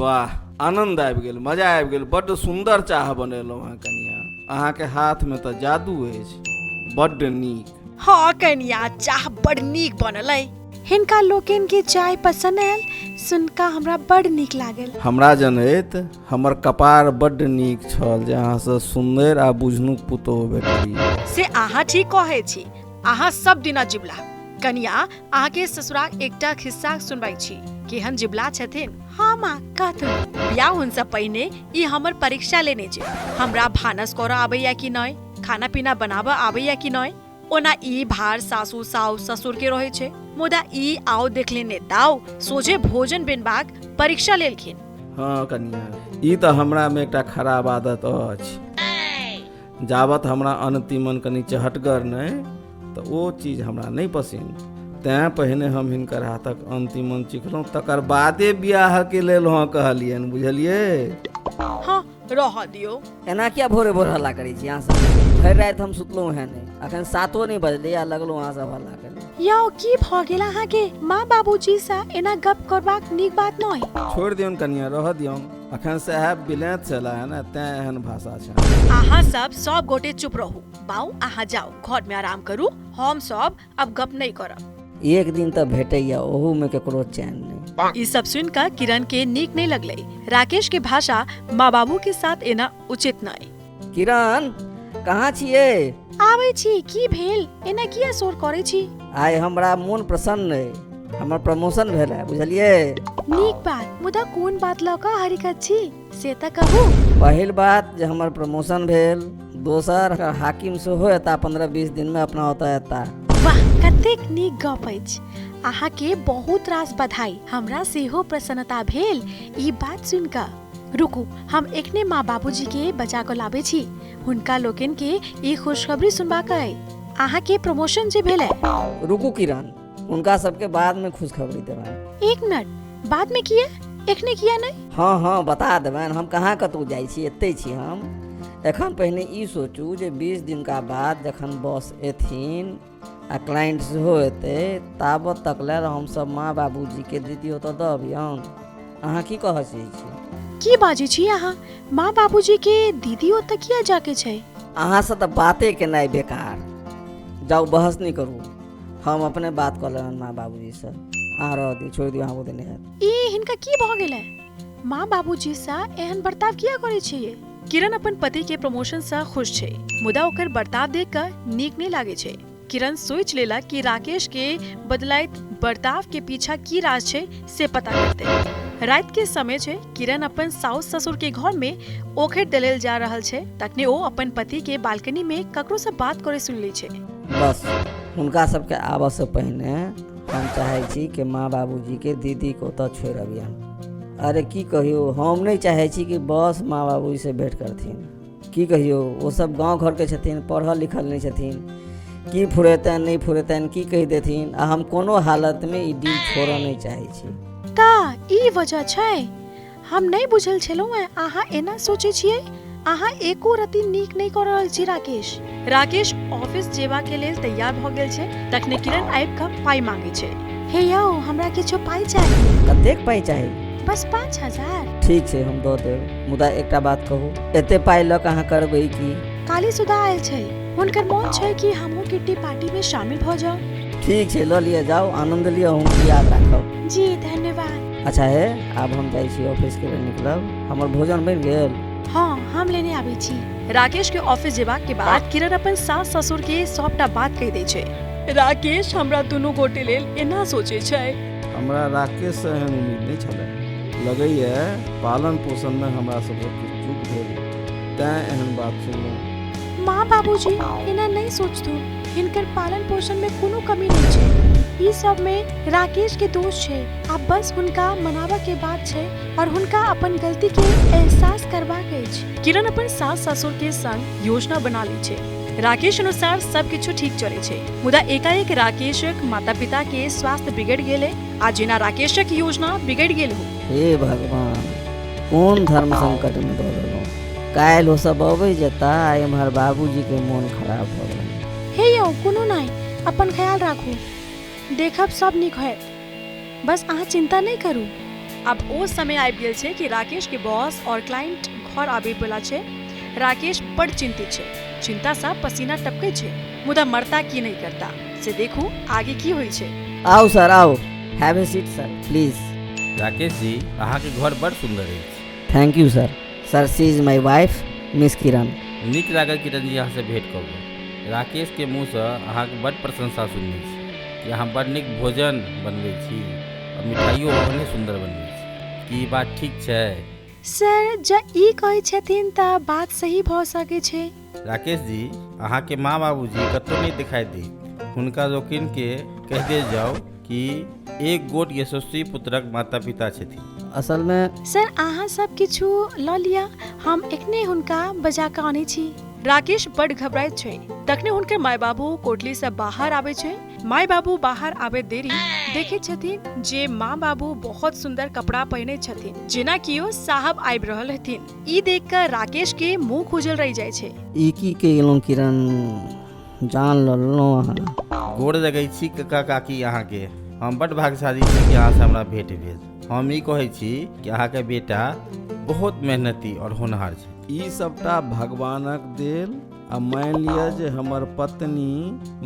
वाह, आनन्द आबि गेल, मजा आबि गेल। बड्ड सुन्दर चाह बनेलहुँ अहाँ कनिया, अहाँके हाथमे तऽ जादू अछि। बड्ड नीक। हाँ कनिया, चाह बड़ नीक बनल अइ। हिनका लोकनि के चाय पसंद आयल सुनका हमरा बड़ नीक लागल। हमरा जनैत हमर कपार बड्ड नीक छल जे अहाँसँ सुन्दर आ बुझनुक पुतोहु भेटली। से अहाँ ठीक कहै छी, अहाँ सब दिना जिबला। कनिया, अहाँके ससुराक एकटा खिस्सा सुनबै छी, केहन जिबला छथिन। हाँ माँ, कहथुन। बियाह हुनसँ पहिने ई हमर परीक्षा लेने जे हमरा भानस करऽ आबैया कि नहि, खाना पीना बनाबऽ आबैया कि नहि। ओना ई भार सासु साउ ससुर के रहै छै, मुदा ई आओ देखले ने ताओ सोझे भोजन बनबाक परीक्षा लेलखिन। हाँ कनिया, ई तऽ हमरामे एकटा खराब आदत अछि। जाबत हमरा अन्न तीमन कनि चहटगर नहि तऽ ओ चीज हमरा नहि पसिन, तैँ पहिने हम हिनकर हाथक अन्न तीमन चिखलहुँ, तकर बादे बियाहके लेल हँ कहलियनि, बुझलियै? हाँ, रहऽ दियौ। एना किया भोरे भोर हल्ला करै छी अहाँ सब? भरि राति हम सुतलहुँ हेँ नहि, अखन 7 नहि बजलै आ लगलहुँ अहाँ सब हल्ला करै। यौ, की भऽ गेल अहाँके? माँ बाबूजी सँ एना गप करबाक नीक बात नहि। छोड़ि दियौन कनिया, रहऽ दियौन। अखन साहेब बिलैत छला है ने, तैं एहन भाषा छै। अहाँ सब सब गोटे चुप रहू। बाउ, अहाँ जाउ घर में आराम करू, हम सब अब गप नहीं करब। एक दिन तऽ भेटैया, ओहू में केकरो चैन नहि। ई सब सुन कऽ किरण के नीक नहीं लगलै। राकेश के भाषा माँ बाबू के साथ एना उचित नहीं। किरण, कहाँ छियै? आबै छी। की भेल, एना किया शोर करै छी? आइ हमरा मोन प्रसन्न अइ, हमर प्रमोशन भेल है, बुझलियै? नीक बात, मुदा कोन बात लऽ कऽ हरिकत छी से तऽ कहू। पहिल बात जे हमर प्रमोशन भेल, दोसर हाकिम सेहो एता 15-20 दिन में अपना ओतऽ एता। वाह, कतेक नीक गप अछि। अहाँके बहुत रास बधाई। हमरा सेहो प्रसन्नता भेल ई बात सुनि कऽ। रुकू, हम एखने माँ बाबूजी के बजा कऽ लाबै छी। हुनका लोकनि के ई खुशखबरी सुनबाक अइ, अहाँके प्रमोशन जे भेलै। रुकू किरण, हुनका सबके बाद में खुशखबरी देबनि। एक मिनट, बाद में किया, एखने किया नहि? हाँ हाँ, बता देबनि। हम कहाँ कतहु जाइ छी, एतै छी हम। एखन पहिने ई सोचू जे 20 दिनका बाद जखन बॉस एथिन आ क्लाइंट सेहो एतै, ताबत तक लेल हमसब माँ बाबूजीके दीदी ओतऽ दऽ अबियौन। अहाँ की कहऽ चाहै छी? की बाजै छी अहाँ? माँ बाबूजी के दीदी ओतऽ किया जाके छै? अहाँसँ तऽ बाते केनाइ बेकार। जाउ, बहस नहि करू, हम अपने बात कऽ लेबनि माँ बाबूजीसँ। अहाँ रहऽ दियौ, छोड़ि दियौ, अहाँ बुते नहि हैत। ई हिनका की भऽ गेलै? माँ बाबूजीसँ एहन बर्ताव किया करै छियै? किरण अपन पति के प्रमोशन सँ खुश छै, मुदा ओकर बर्ताव देख कऽ नीक नहि लागै छै। किरण सोचि लेलक कि राकेश के बदलैत बर्ताव के पीछा की राज छै से पता करतै। राति के समय छै, किरण अपन साउस ससुर के घर में ओखरि दलेल जा रहल छै, तखने ओ अपन पति के बालकनी में ककरो सँ बात करे सुनि लै छै। बस हुनका सबके आबऽसँ पहिने हम चाहै छी कि माँ बाबूजीके दीदीके ओतऽ छोड़ि अबियन। अरे की कहियौ, हम नहि चाहै छी कि बस माँ बाबूजीसँ भेँट करथिन। की कहियौ, ओ सब गाँव घरके छथिन, पढ़ल लिखल नहि छथिन, की फुरेतनि नहि फुरेतनि, की कहि देथिन, आ हम कोनो हालतमे ई डील छोड़ऽ नहि चाहै छी। तऽ ई वजह छै? हम नहि बुझल छलहुँ हेँ अहाँ एना सोचै छियै। अहाँ एको रत्ती नीक नहि कऽ रहल छी राकेश। राकेश ऑफिस जेबा के लेल तैयार भऽ गेल छै, तखने किरण आबि कऽ पाइ मांगै छै। हे यौ, हमरा किछु पाइ चाही। कतेक पाइ चाही? बस 5000। ठीक छै, हम दऽ देब, मुदा एकटा बात कहू, एते पाइ लऽ कऽ अहाँ करबै की? काली सुधा आयल छै, हुनकर मोन छै कि हमहूँ किट्टी पार्टी में शामिल भऽ जाउ। ठीक छै, लऽ लिअ, जाउ, आनन्द लिअ, हम याद राखब। जी धन्यवाद। अच्छा हे, आब हम जाइ छी ऑफिस के लेल निकलब। हमर भोजन बनि गेल? हाँ, हम लेने आबै छी। राकेश के ऑफिस जेबाक के बाद किरण अपन सास ससुर के सबटा बात कहि दै छै। राकेश हमरा दुनू गोटे लेल एना सोचै छै। हमरा राकेशसँ एहन उम्मीद नहि छलै। लगैए पालन पोषणमे हमरा सबसँ किछु चूक भेल, तैँ एहन बात सुनलहुँ। माँ बाबूजी एना नहि सोचथुन, हिनकर पालन पोषण में कोनो कमी नहीं छै। ई सब में राकेश के दोष छै। आब बस हुनका मनाबऽ के बात छै और हुनका अपन गलती के एहसास करबाक अछि। किरण अपन सास ससुर के संग योजना बना लै छै। राकेश अनुसार सब किछु ठीक चलै छै, मुदा एकाएक राकेशक माता पिता के स्वास्थ्य बिगड़ि गेलै आ जेना राकेशक योजना बिगड़ि गेल हो। हे भगवान, कोन धर्म संकट में दऽ देलहुँ। काल्हि ओ सब अबै जेता आ एम्हर बाबूजीके मोन खराब भऽ गेलनि। हे यौ, कोनो नहि, अपन ख्याल राखू, देखब सब नीक होयत, बस अहाँ चिंता नहि करू। आब ओ समय आबि गेल छै कि राकेश के बॉस और क्लाइंट घर आबै वाला छै। राकेश बड़ चिंतित छै, चिंता सँ पसीना टपकै छै, मुदा मरता की नहि करता से देखू आगे की होइ छै। आउ सर, आउ। Have a seat sir, please. Rakesh ji, अहाँके घर बड़ सुन्दर अछि। Thank you sir. Sir, she is my wife, Miss Kiran. नीक लागल किरण जी अहाँसँ भेंट कऽ कऽ। राकेशके मुँहसँ अहाँके बड्ड प्रशंसा सुनने छी कि अहाँ बड्ड नीक भोजन बनबै छी आओर मिठाइयो ओहने सुन्दर बनबै छी। की ई बात ठीक छै? सर, जँ ई कहै छथिन तऽ बात सही भऽ सकै छै। राकेश जी, अहाँके माँ बाबूजी कतहु नहि दिखाई दी। हुनका लोकनिके कहि देल जाउ कि एक गोट यशस्वी पुत्रक माता पिता छथिन। असलमे सर, अहाँ सब किछु लऽ लिअ, हम एखने हुनका बजा कऽ आनै छी। राकेश बड़ घबराइत छै। तखने हुनकर माय बाबू कोठली से बाहर आबै छै। माय बाबू बाहर आबैत देरी देखैत छथिन जे माँ बाबू बहुत सुंदर कपड़ा पहिने छथिन, जेना कियो साहब आबि रहल हथिन। ई देख कऽ राकेश के मुंह खुजल रहि जाइ छै। ई की केलहुँ किरण? जान लऽ लेलहुँ अहाँ। गोर लगै छी काका काकी अहाँके। हम बड्ड भाग्यशाली छी कि अहाँसँ हमरा भेंट भेल। हम ई कहै छी कि अहाँके बेटा बहुत मेहनती आओर होनहार छै। ई सबटा भगवानक देल आ मानि लिअ जे हमर पत्नी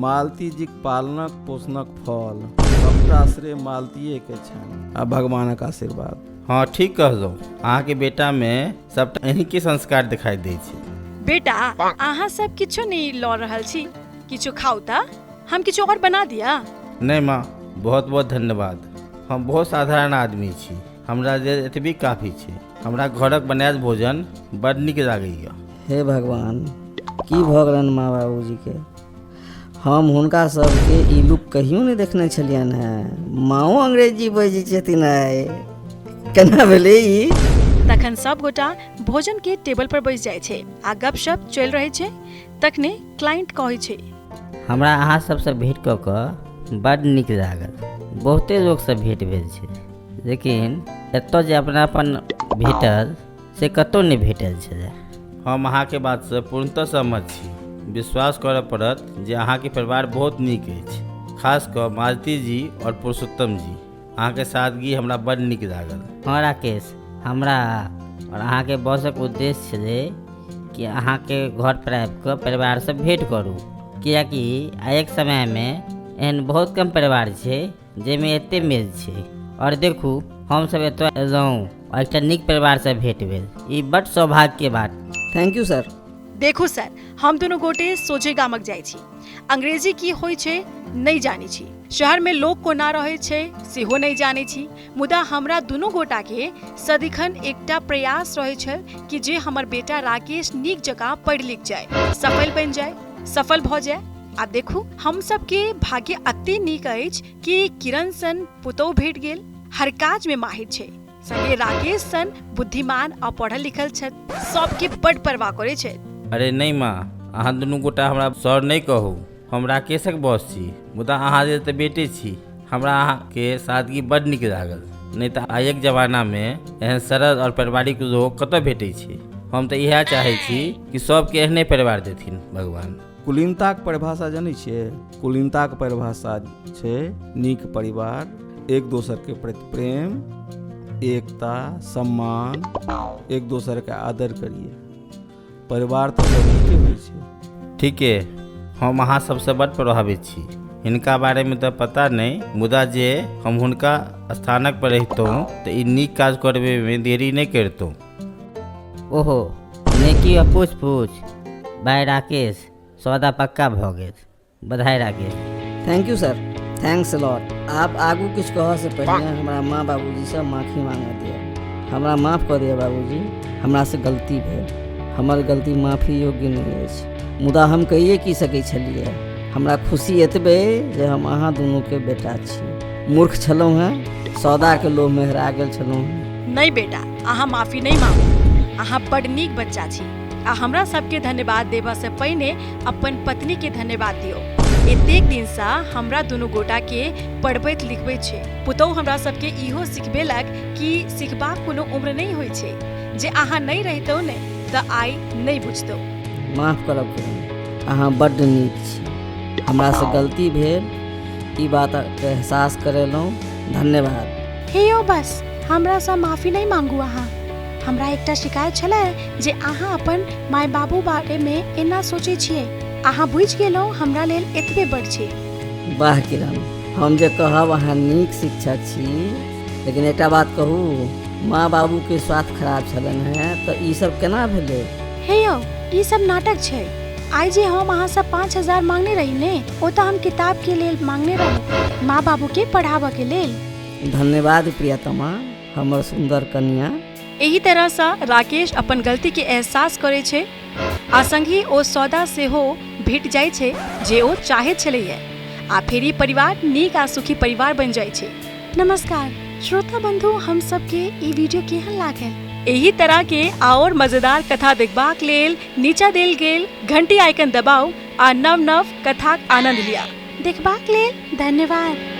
मालती जीक पालनक पोषणक फल। सबटा श्रेय मालतीएके छनि आ भगवानक आशीर्वाद। हँ, ठीक कहलहुँ। अहाँके बेटामे सबटा अहीँके संस्कार दिखाई दै छै। बेटा, अहाँ सब किछु नहि लऽ रहल छी? किछु खाउ तऽ हम किछु और बना दिया। नहि माँ, बहुत बहुत धन्यवाद। हम बहुत साधारण आदमी छी। हमरा जे एतबी काफी छै। हमरा घरक बनायल भोजन बड़ नीक लागैए। हे भगवान, की भऽ गेलनि माँ बाबूजीके? हम हुनका सबके ई लुक कहियो नहि देखने छलियनि हेँ। माँओ अंग्रेजी बजै छथिन आइ। केना भेलै ई? तखन सब गोटा भोजन के टेबल पर बैस जाइ छै आ गपशप चलि रहै छै। तखने क्लाइंट कहै छै, हमरा अहाँ सबसँ भेँट कऽ कऽ बड्ड नीक लागल। बहुते लोकसँ भेँट भेल छै, लेकिन एतऽ जे अपनापन भेटल से कतहु नहि भेटल छलै। हम अहाँके बातसँ पूर्णतः सहमत छी। विश्वास करऽ पड़त जे अहाँके परिवार बहुत नीक अछि, खास कऽ मालती जी आओर पुरुषोत्तम जी। अहाँके सादगी हमरा बड्ड नीक लागल। हँ राकेश, हमरा आओर अहाँके बॉसक उद्देश्य छलै कि अहाँके घर पर आबि कऽ परिवारसँ भेँट करू, किएकि आइक समयमे एहन बहुत कम परिवार छै जाहिमे एते मेल छै। आओर देखू, हमसभ एतऽ एलहुँ आओर एकटा नीक परिवारसँ भेँट भेल। ई बड्ड सौभाग्यके बात। Thank you sir. देखू सर, हम दुनू गोटे सोझे गामक जाइ छी। अंग्रेजी की होइ छै नहि जानै छी, शहरमे लोक कोना रहै छै सेहो नहि जानै छी, मुदा हमरा दुनू गोटाके सदिखन एकटा प्रयास रहै छल कि जे हमर बेटा राकेश नीक जकाँ पढ़ि लिख जाय, सफल बनि जाय, सफल भऽ जाय। आब देखू, हम सबके भाग्य एते नीक अछि कि किरण सन पुतोहु भेट गेल, हर काजमे माहिर छै, संगे राकेश सन बुद्धिमान आ पढ़ल लिखल छथि, सबके बड्ड परवाह करै छथि। अरे नहि माँ, अहाँ दुनू गोटा हमरा सर नहि कहू। हम राकेशक बॉस छी, मुदा अहाँ जे तऽ बेटे छी। हमरा अहाँके सादगी बड्ड नीक लागल। नहि तऽ आइक जमानामे एहन सरल आओर पारिवारिक लोक कतऽ भेटै छै? हम तऽ इएह चाहै छी कि सबके एहने परिवार देथिन भगवान। कुलीनताक परिभाषा जनै छियै? कुलीनताक परिभाषा छै नीक परिवार, एक दोसरके प्रति प्रेम, एकता, सम्मान, एक दोसरके आदर करिए। परिवार तऽ सब नीके होइ छै। ठीके, हम अहाँ सबसँ बड्ड प्रभावित छी। हिनका बारेमे तऽ पता नहि, मुदा जे हम हुनका स्थानक पर रहितहुँ तऽ ई नीक काज करबैमे देरी नहि करितहुँ। ओहो, नेकी आ पूछ पूछ भाय राकेश, सौदा पक्का भऽ गेल। बधाई Rakesh. Thank you sir, thanks lot. आब आगू किछु कहऽसँ पहिने हमरा माँ बाबूजीसँ माफी मांगऽ दिअ। हमरा माफ कऽ दिअ बाबूजी, हमरासँ गलती भेल। हमर गलती माफी योग्य नहि अछि, मुदा हम कहिए की सकै छलियै? हमरा खुशी एतबे जे हम अहाँ दुनूके बेटा छी। मूर्ख छलहुँ हेँ, सौदाके लोभमे हेरा गेल छलहुँ हेँ। नहि बेटा, अहाँ माफी नहि मांगू। अहाँ बड्ड नीक बच्चा छी आ हमरा सबके धन्यवाद देबऽसँ पहिने अपन पत्नीके धन्यवाद दियौ। एतेक दिनसँ हमरा दुनू गोटाके पढ़बैत लिखबैत छै। पुतहु हमरा सबके इहो सिखबेलक कि सिखबाक कोनो उम्र नहि होइ छै। जे अहाँ नहि रहितहुँ ने तऽ आइ नहि बुझतहुँ। माफ करब किरण, अहाँ बड्ड नीक छी। हमरासँ गलती भेल, ई बातके एहसास करेलहुँ, धन्यवाद। हे यौ, बस हमरासँ माफी नहि मांगू अहाँ। हमरा एकटा शिकायत छलै जे अहाँ अपन माय बाबू बारेमे एना सोचै छियै। अहाँ बुझि गेलहुँ, हमरा लेल एतबे बड़ छै। वाह किरण, हम जे कहब अहाँ नीक शिक्षक छी, लेकिन एकटा बात कहू, माँ बाबूके स्वास्थ्य खराब छलनि हेँ तऽ ई सब केना भेलै? हे यौ, ई सब नाटक छै। आइ जे हम अहाँसँ 5000 मांगने रही ने, ओ तऽ हम किताबके लेल मांगने रहूँ, माँ बाबूके पढ़ाबऽके लेल। धन्यवाद प्रियतमा, हमर सुन्दर कनिया। एहि तरहसँ राकेश अपन गलतीके एहसास करै छै आ संगहि ओ सौदा सेहो भेट जाइ छै जे ओ चाहैत छलैए आ फेर ई परिवार नीक आ सुखी परिवार बनि जाइ छै। नमस्कार श्रोता बंधु, हम सबके ई वीडियो केहन लागल? एहि तरह के आओर मजेदार कथा देखबाक लेल नीचा देल गेल घंटी आइकन दबाउ आ नव नव कथाक आनंद लिअ। देखबाक लेल धन्यवाद।